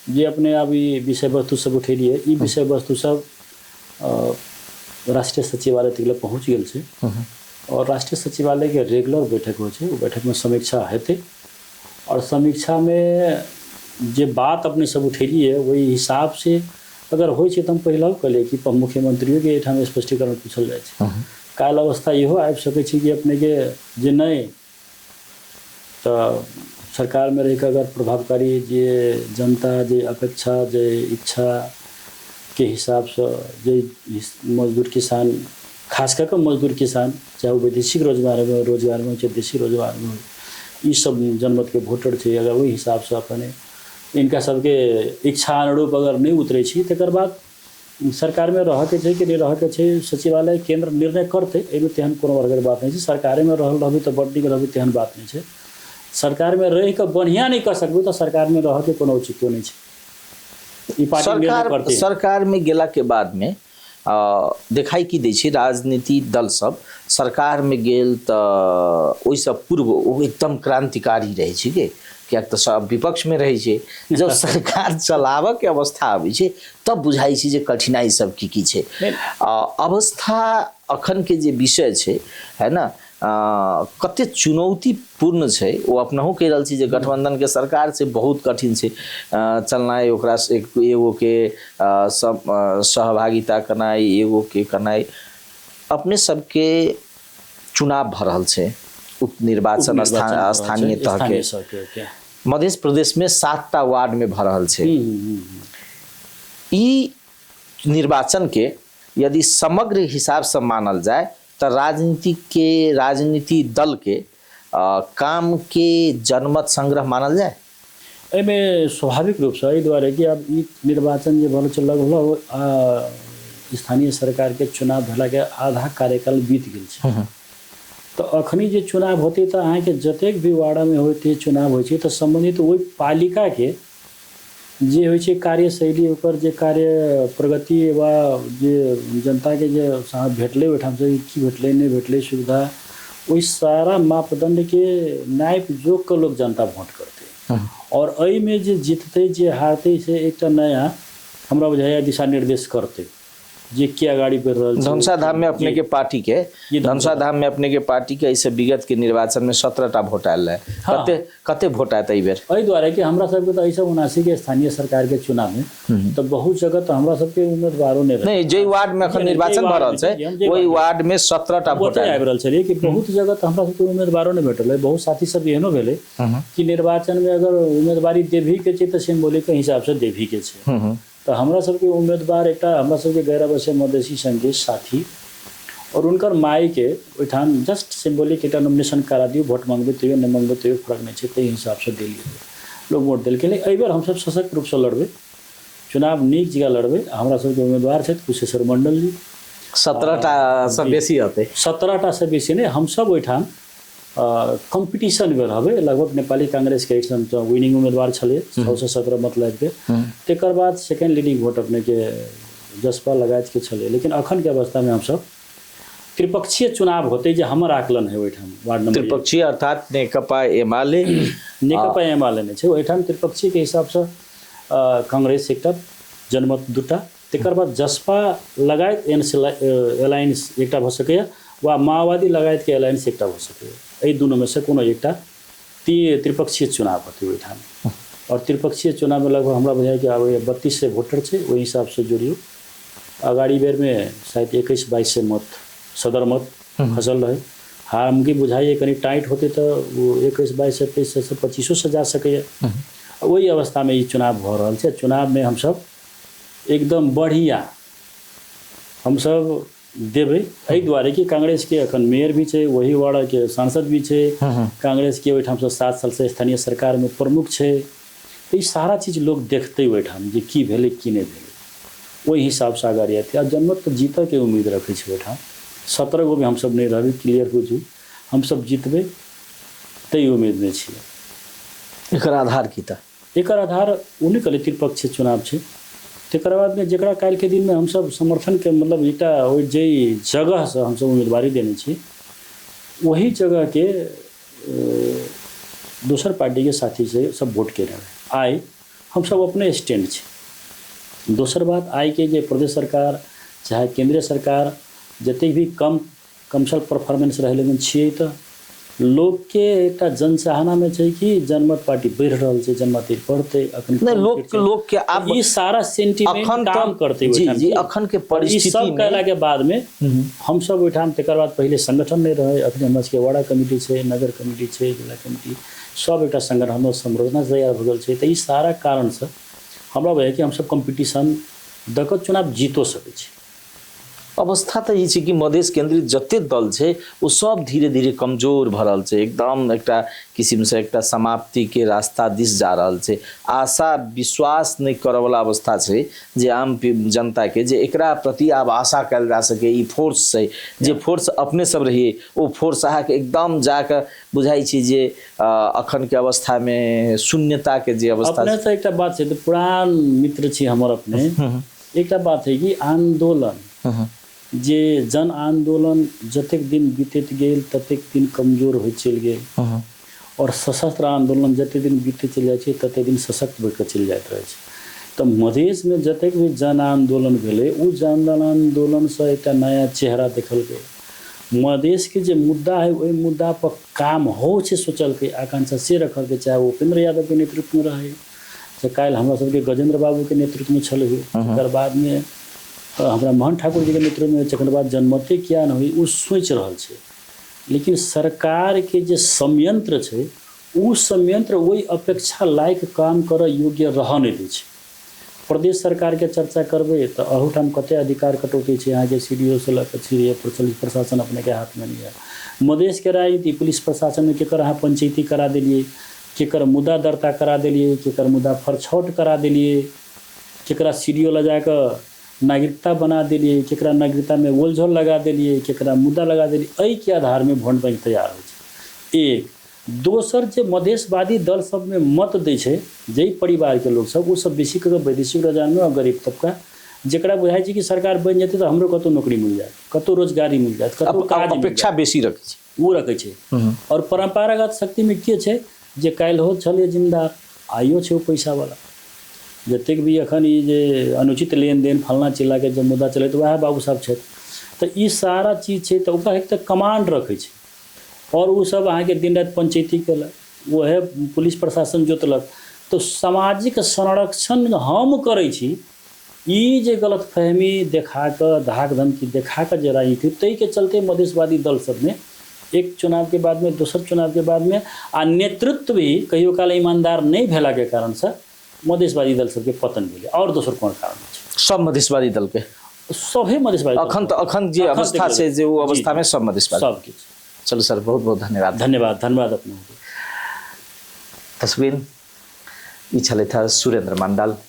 S2: जे अपने आब ई विषय वस्तु सब उठेलियै, ई विषय वस्तु सब राष्ट्रीय सचिवालय तक पहुँच गेल छै और राष्ट्रीय सचिवालयके रेगुलर बैठक होइ छै, ओ बैठकमे समीक्षा हेतै और समीक्षामे जे बात अपने सब उठेलियै ओहि हिसाबसँ अगर होइ छै तऽ हम पहिलहु कहलियै कि मुख्यमंत्रियोके एहिठाम स्पष्टीकरण पूछल जाइ छै। काल्हि अवस्था इहो आबि सकै छै कि अपनेके जे नहि तऽ सरकारमे रहिकऽ अगर प्रभावकारी जे जनता जे अपेक्षा जे इच्छाके हिसाबसँ जे मजदूर किसान, खास कऽ कऽ मजदूर किसान, चाहे ओ वैदेशिक रोजगारमे हो चाहे देशी रोजगारमे हो, ई सब जनमतके वोटर छै। अगर ओहि हिसाबसँ अपने इनका सबके इच्छा अनुरूप अगर नहि उतरै छी तकर बाद सरकारमे रहऽके छै कि नहि रहऽके छै, सचिवालय केन्द्र निर्णय करतै, एहिमे तेहन कोनो बड़गर बात नहि छै। सरकारेमे रहल रहबै तऽ बड्ड नीक रहबै तेहन बात नहि छै। सरकारमे रहिकऽ बढ़िआँ नहि कऽ सकबै तऽ सरकारमे रहऽके कोनो औचित्यो नहि छै। ई पार्टी निर्णय करतै।
S1: सरकारमे गेलाके बादमे देखाइ की दै छै, राजनीति दल सब सरकारमे गेल तऽ ओहिसँ पूर्व ओ एकदम क्रांतिकारी रहै छै के, किएक तऽ सब विपक्षमे रहै छै। जब सरकार चलाबऽके अवस्था आबै छै तब बुझाइ छै जे कठिनाइ सब की की छै। अवस्था अखनके जे विषय छै है ना, कते चुनौतीपूर्ण छै। ओ अपनहु कहि रहल छी जे गठबंधनके सरकार छै, बहुत कठिन छै चलनाइ, ओकरा एगोके सब सहभागिता करनाइ, एगोके करनाइ। अपने सबके चुनाव भऽ रहल छै उपनिर्वाचन स्थानीय तहके, मध्य प्रदेशमे 7टा वार्डमे भऽ रहल छै। ई निर्वाचनके यदि समग्र हिसाबसँ मानल जाय तऽ राजनीति दलके कामके जनमत संग्रह मानल जाय?
S2: एहिमे स्वाभाविक रूपसँ एहि दुआरे कि आब ई निर्वाचन जे भऽ छै लगभग स्थानीय सरकारके चुनाव भेलाके आधा कार्यकाल बीत गेल छै। तऽ अखनी जे चुनाव होतै तऽ अहाँके जतेक भी वार्डमे होतै चुनाव होइ छै तऽ सम्बन्धित ओहि पालिकाके जे होइ छै कार्यशैली, ओकर जे कार्य प्रगति वा जे जनताके जे भेटलै ओहिठामसँ की भेटलै नहि भेटलै सुविधा, ओहि सारा मापदण्डके नापि जोखि कऽ लोक जनता वोट करतै और एहिमे जे जीततै जे हारतै से एकटा नया हमरा बुझाइए दिशा निर्देश करतै। जे के अगाडि बढ़ि रहल छै।
S1: धनुषा धाम में अपने के पार्टी के,
S2: जी,
S1: धनुषा धाम में अपने के पार्टी के ऐसे विगत के निर्वाचन में 17 टा वोट आयल रहे।
S2: हाँ।
S1: कते कते वोट आयत एहि बेर?
S2: एहि दुआरे कि हमरा सबके तऽ एहिसँ 79 के स्थानीय सरकार के चुनाव में तऽ बहुत जगह तऽ हमरा सबके उम्मीदवारो नहि रहे।
S1: नहीं, जे वार्ड में अखन
S2: जी,
S1: निर्वाचन
S2: जे
S1: भऽ रहल
S2: वार्ड
S1: छै
S2: में, जे
S1: ओहि
S2: वार्ड में।
S1: वार्ड में 17 टा वोट
S2: ओतहि
S1: आयल।
S2: आबि रहल छलियै कि बहुत जगह तऽ हमरा सबके उम्मीदवारो नहि भेटल रहै। बहुत साथी सब एहनो भेलै कि निर्वाचन में अगर उम्मीदवारी देबही के छै तऽ सिम्बोलिक के हिसाब से देबही के छै। तऽ हमरा सबके उम्मीदवार एकटा हमरा सबके गैर आवासीय मधेसी संघके साथी और हुनकर मायके ओहिठाम जस्ट सिम्बोलिक एकटा नॉमिनेशन करा दियौ, वोट मंगबै तैयो नहि मंगबै तैयो फर्क नहि छै, ताहि हिसाबसँ देलियै, लोक वोट देलकै। लेकिन एहिबेर हमसब सशक्त रूपसँ लड़बै, चुनाव नीक जगह लड़बै। हमरा सबके उम्मीदवार छथि कुशेश्वर मंडल जी।
S1: 17 टा सँ बेसी हेतै?
S2: 17 टा सँ बेसी नहि, हमसब ओहिठाम कॉम्पिटिशन में रहबै। लगभग नेपाली कांग्रेस के एहिठाम तऽ विनिंग उम्मीदवार छलै 617 मत लाबि के, तकर बाद सेकेंड लीडिंग वोट अपने के जसपा लगायत के छलै। लेकिन अखन के अवस्था में हमसब त्रिपक्षीय चुनाव होते जे हमर आकलन है ओहिठाम वार्ड नंबर
S1: त्रिपक्षीय अर्थात नेकपा एमाले,
S2: नेकपा एमाले नहि छै ओहिठाम। त्रिपक्षीय के हिसाबसँ कांग्रेस एकटा, जनमत दूटा, तकर बाद जसपा लगायत एन एलायंस एकटा भऽ सकैए वा माओवादी लगायतके एलायंस एकटा भऽ सकैए। एहि दुनूमे से कोनो एकटा त्रिपक्षीय चुनाव होतै ओहिठाम। आओर त्रिपक्षीय चुनावमे लगभग हमरा बुझाइ कि आब 3200 वोटर छै, ओहि हिसाबसँ जोड़ियौ अगाडि बेरमे शायद 21-22 सए मत सदर मत खसल रहै। हमके बुझाइए कनि टाइट होतै तऽ ओ 21-22 सए 23 सए 25 सए जा सकैए। ओहि अवस्थामे ई चुनाव भऽ रहल छै। चुनावमे हमसब एकदम बढ़िया हमसब देबै, एहि दुआरे कि कांग्रेसके अखन मेयर भी छै, वही वार्डके सांसद भी छै, कांग्रेसके ओहिठामसँ 7 सालसँ स्थानीय सरकारमे प्रमुख छै। तऽ ई सारा चीज लोक देखतै ओहिठाम जे की भेलै की नहि भेलै, ओहि हिसाबसँ अगाडि एतै। आ जनमत तऽ जीतऽके उम्मीद रखै छै ओहिठाम। 17 गो भी हमसब नहि रहबै, क्लियर बुझू, हमसब जीतबै ताहि उम्मीदमे छियै।
S1: एकर आधार की तऽ?
S2: एकर आधार ओ नहि कहलै त्रिपक्षीय चुनाव छै। तकर बादमे जकरा काल्हिके दिनमे हमसब समर्थनके मतलब एकटा ओहि जाहि जगहसँ हमसब उम्मीदवारी देने छी ओहि जगहके दोसर पार्टीके साथी से सब वोट केने रहै। आइ हमसब अपने स्टैंड छी। दोसर बात, आइके जे प्रदेश सरकार चाहे केंद्रीय सरकार जतेक भी कम कमसल परफॉर्मेंस रहै, लेकिन छियै तऽ लोकके एकटा जनचाहनामे छै कि जनमत पार्टी बढ़ि रहल छै, जनमत बढ़तै अखन
S1: नहि, लोक लोक के आब
S2: ई सारा सेंटिमेंट काम करतै
S1: जी जी अखन के परिस्थिति
S2: ई सब कयला के बाद में हमसब ओहिठाम तकर बाद पहिले संगठन नहि रहै, अखन हमरा सबके वार्ड कमिटी छै, नगर कमिटी छै, जिला कमिटी, सब एकटा संगठन संरचना तैयार भऽ गेल छै। तऽ ई सारा कारणसँ हमरा बुझाइ कि हमसब कॉम्पिटिशन दऽ कऽ चुनाव जीतो सकै छी।
S1: अवस्था तऽ ई छै कि मधेश केंद्रित जते दल छै ओ सब धीरे धीरे कमजोर भऽ रहल छै, एकदम एकटा किसिमसँ एकटा समाप्तिके रास्ता दिस जा रहल छै। आशा विश्वास नहि करऽवला अवस्था छै जे आम जनताके जे एकरा प्रति आब आशा कयल जा सकै। ई फोर्स छै, जे फोर्स अपने सब रहियै ओ फोर्स अहाँके एकदम जाकऽ बुझाइ छै जे अखनके अवस्थामे शून्यताके जे अवस्था।
S2: अपने तऽ एकटा बात छै, तऽ पुरान मित्र छी हमर अपने, एकटा बात है कि आंदोलन जे जन आंदोलन जतेक दिन बीतैत गेल ततेक दिन कमजोर होइत चलि गेल, और सशस्त्र आंदोलन जतेक दिन बीतैत चलि जाइ छै ततेक दिन सशक्त भऽ कऽ चलि जाइत रहै छै। तऽ मधेशमे जतेक भी जन आंदोलन भेलै ओ जन आंदोलनसँ एकटा नया चेहरा देखलकै। मधेशके जे मुद्दा है ओहि मुद्दा पर काम हो छै सोचलकै, आकांक्षा से रखलकै, चाहे ओ उपेंद्र यादवके नेतृत्वमे रहै, से काल्हि हमरा सबके गजेंद्र बाबूके नेतृत्वमे छलै, तकर बादमे हमरा मोहन ठाकुर जीके नेतृत्वमे, तकर बाद जनमते किया नहि होइ ओ सोचि रहल छै। लेकिन सरकारके जे संयंत्र छै ओ संयंत्र ओहि अपेक्षा लायक काम करऽ योग्य रहऽ नहि दै छै। प्रदेश सरकारके चर्चा करबै तऽ अहूठाम कते अधिकार कटौती छै, अहाँके सी डी ओ से लऽ कऽ सी पुलिस प्रशासन अपनेके हाथमे नहि यऽ। मधेशके राजनीति पुलिस प्रशासनमे केकर अहाँ पंचैती करा देलियै, केकर मुद्दा दर्ता करा देलियै, केकर मुद्दा फरछौट करा देलियै, केकरा सी डी ओ लऽ जाकऽ नागरिकता बना देलियै, केकरा नागरिकतामे ओलझोल लगा देलियै, केकरा मुद्दा लगा देलियै, एहिके आधारमे वोट बैंक तैयार होइ छै। एक दोसर जे मधेशवादी दल सबमे मत दै छै जाहि परिवारके लोकसब, ओ सब बेसी कऽ वैदेशिक रोजगारमे आओर गरीब तबका, जकरा बुझाइ छै कि सरकार बनि जेतै तऽ हमरो कतहु नौकरी मिल जायत, कतहु रोजगारी मिल जायत, कतहु काज मिल
S1: अपेक्षा
S2: जायत,
S1: बेसी रखै छै
S2: ओ रखै छै। आओर परम्परागत शक्तिमे के छै जे काल्हि हो छलै जिम्मेदार, आइयो छै ओ पैसावला। जतेक भी एखन ई जे अनुचित लेनदेन फलना चिल्लाके जे मुद्दा चलैत वएह बाबू साहब छथि। तऽ ई सारा चीज छै, तऽ ओकरा एक तऽ कमांड रखै छै आओर ओ सब अहाँके दिन राति पंचैती केलक, वएह पुलिस प्रशासन जोतलक। तऽ सामाजिक संरक्षण हम करै छी, ई जे गलतफहमी देखा कऽ धाक धमकी देखा कऽ जे राजनीति, ताहिके चलते मधेशवादी दल सबमे एक चुनावके बादमे दोसर चुनावके बादमे आ नेतृत्व भी कहियो काल ईमानदार नहि भेलाके कारणसँ मधेशवादी दल सबके पतन भेलै। आओर दोसर कोन कारण छै?
S1: सब मधेशवादी दलके,
S2: सभे मधेशवादी
S1: अखन तऽ अखन जे अवस्था छै जे ओ अवस्थामे सब मधेशवादी
S2: सब किछु।
S1: चलू सर, बहुत बहुत धन्यवाद।
S2: धन्यवाद, धन्यवाद अपने।
S1: तस्वीर ई छलथि सुरेंद्र मंडल।